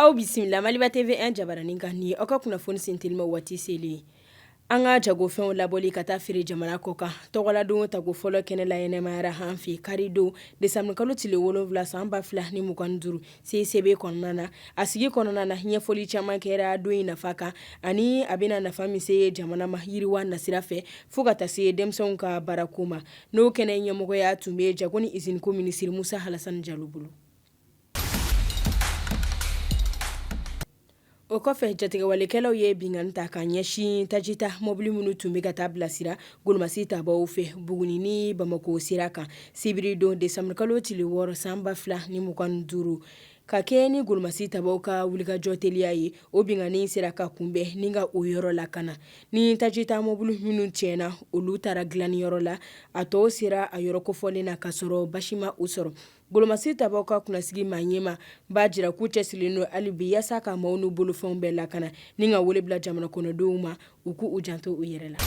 Aw bisimila Maliba TV 1 jabaranin kan ni aw ka kunnafoni sentelimaw waati selen ye. An ka jagofɛnw labɔli ka taa feere jamana kɔ kan tɔgɔladon tako fɔlɔ kɛnɛ la ɲɛnɛmayara an fɛ karidon desanburukalo tile 7 san 2025 CICB kɔnɔna na. A sigi kɔnɔna na ɲɛfɔli caman kɛra don in nafa kan ani a bɛna nafa min se jamana ma yiriwa nasira fɛ fo ka taa se denmisɛnw ka baarako ma. N'o kɛnɛ ɲɛmɔgɔya tun bɛ jago ni iziniko minisiri Musa Alasani Jalo bolo. O kɔfɛ jatigɛwalekɛlaw ye binkanni ta ka ɲɛsin tajita mɔbili minnu tun bɛ ka taa bilasira golomasi tabaw fɛ Buguni ni Bamakɔ sira kan sibiridon desanburukalo tile 6 san 2025 ka kɛ ni golomasi tabaw ka wulikajɔ teliya ye o binkanni sera ka kunbɛn ni ka o yɔrɔ lakana ni tajita mɔbili minnu tiɲɛna olu taara dilanniyɔrɔ la a tɔw sera a yɔrɔ kofɔlen na ka sɔrɔ basi ma u sɔrɔ. Golomasi tabaw ka kunnasigi maa ɲɛmaa b'a jira k'u cɛsirilen don hali bi yaasa ka maaw n'u bolofɛnw bɛɛ lakana ni ka wele bila jamana kɔnɔdenw ma u k'u janto u yɛrɛ la.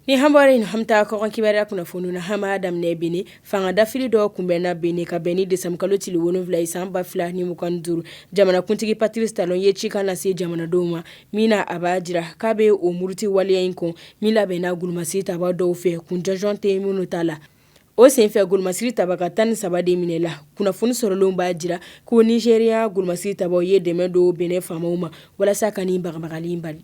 Ni an bɔra yen an bɛ taa kɔkan kibaruya kunnafoni na an b'a daminɛ Benin fanga dafiri dɔ kunbɛnna Benin ka bɛn ni desanburukalo tile 7 ye san 2025 jamanakuntigi Patrice Talon ye cikan lase jamanadenw ma min na a b'a jira k'a bɛ o muruti waleya in kɔn min labɛnna golomasiri taba dɔw fɛ kun jɔnjɔn tɛ minnu ta la. O senfɛ golomasiri tabaga 13 de minɛla. Kunnafoni sɔrɔlenw b'a jira ko Nizeriya golomasiri tabaw ye dɛmɛ don Benin faamaw ma walasa ka nin bagabagali in bali.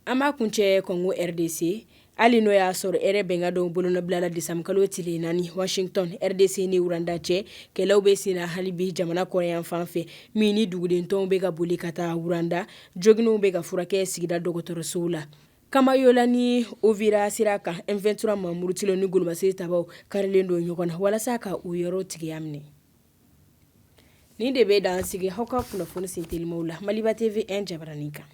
An b'a kuncɛ Congo RDC hali n'o y'a sɔrɔ hɛrɛ bɛnkan dɔw bolonɔbilala desanburukalo tile 4 Washington RDC ni Rwanda cɛ kɛlɛw bɛ senna hali bi jamana kɔrɔnyanfan fɛ min ni duguden tɔw bɛ ka boli ka taa Rwanda joginnenw bɛ ka furakɛ sigida dɔgɔtɔrɔsow la Kamanyola ni Uvira sira kan M23 maa murutilenw ni golomasiri tabaw karilen don ɲɔgɔn na walasa ka u yɔrɔ tigiya minɛ. Nin de bɛ dan sigi aw ka kunnafoni sentelimaw la Maliba TV 1 jabaranin kan.